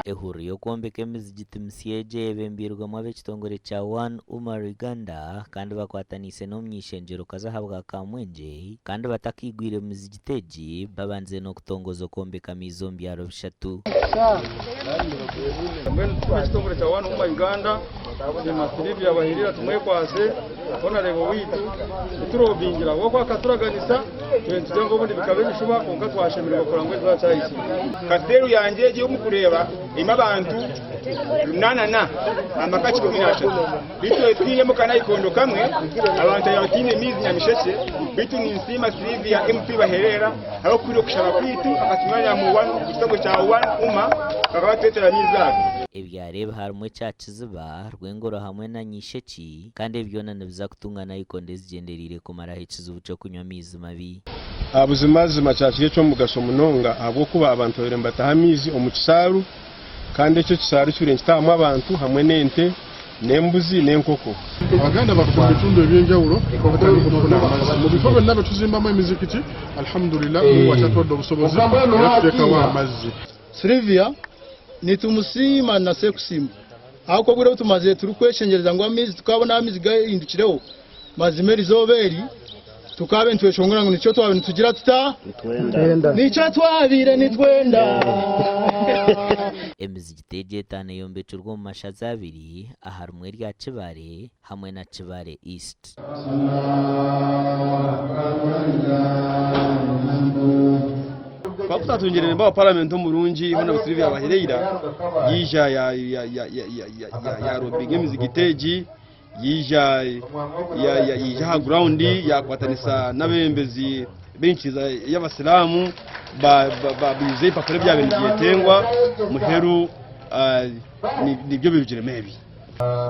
Ehururu y'okwombeka emizigiti misya egi eyebembeirwemu ab'ekitongore kya One Ummah Uganda kandi bakwataniise n'omuny'eishengyero-kazi ahabwa Kamwengye kandi batakaigwire mizigiti egi babandize n'okutongoza okwombeka amaizi omu byaro bishatu. Mbwenu tutume ekitongore kya One Ummah Uganda kusiima Sylvia Bahirira tumwekwase Honarebo waitu titurobingira ahabw'okuba akaturaganisa twena nitugira ngu obundi bikaba ebishuba kwonka twashemererwa kureba ngu eizooba kyahikire. Kaseeru yangye egi ei murikureeba erimu abantu 84 amaka 13 beitu twinemu kanaikondo kamwe abantu abaaba bataine maizi Nyamishekye beitu ninsiima Sylvia MP Bahereera ahabw'okuhurira okushaba kwaitu akatumanya mu kitongore kya One Ummah bakaba batureetera amaizi aga. Ebyaro ebi harimu ekya Kiziba, Rwengoro hamwe na Nyisheki kandi ebi byona nibiza kutunga nayikondo ezigyendereire kumaraho ekizibu ky'okunywa amaizi mabi. Buzimazima kyaba kiri eky'omugasho munonga ahabw'okuba abantu babaire nibataha amaizi omu kisaaru kandi ekyo ekisaaru kibaire nikitahamu abantu hamwe n'ente n'embuzi n'enkoko. Abaganda baffe mu bitundu eby'enjawulo batandika okufuna amazzi. Mu bifo byonna bye tuzimbamu emizikiti, Alhamdulillah Mungu akyatuwadde obusobozi era tuteekawo amazzi. Sylvia nitumusiima na Sekusiima ahabw'okuba obwire obu tumazire turikweshengyereza ngu amaizi tukabona amaizi gahindukireho mazima erizooba eri tukaaba nitweshongora ngu nikyo twabaire nitugira tuta? Nikyo twabaire nitwenda. Emizigiti egi etaano eyombekirwe omu mashaza abiri aharimu erya Kibaale hamwe na Kibaale East. Twaba tutatungire memba wa paramenti omurungi hoona Sylvia Bahireira yaija yarobinga emizigiti egi yaija yaija aha ground yakwatanisa n'abebembezi b'enyikiriza y'abasiraamu baijuza ebipapura ebyabaire nibyetengwa muheru nibyo birugiremu ebi.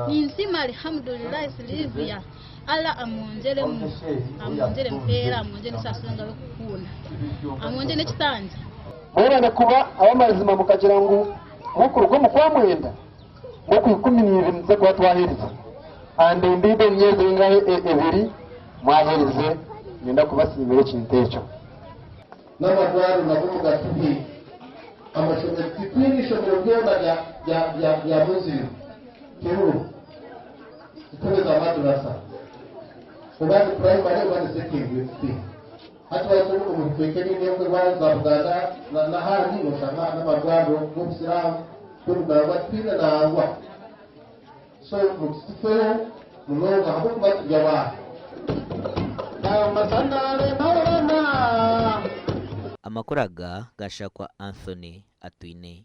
Ninsiima Alihamudulillah Sylvia Allah amwongyeremu amwongyere empeera amwongyere n'esaasi engaro kukunda amwongyere n'ekitangya. Mwebale kuba ab'amazima mukagira ngu mukuruga omu Kwamwenda mw'Okwikumineibiri nituza kuba twaherize and indeed omu myezi engahi ebiri mwaherize niinyenda kubasiimira ekintu ekyo. N'amarwariro nago mugatuhe, amashomero titwine ishomero ryona rya Muslim tiriho, titwine za madrasa oba ni primary oba ni secondary titwine. Hati waza omu bicweka ebindi nka za Buganda n'ahandi noshanga n'amarwariro g'obusiraamu g'obugangwa titwine nangwa. So mutufeho munonga ahabw'okuba turi abaana. Amakuru aga gashakwa Anthony Atwine.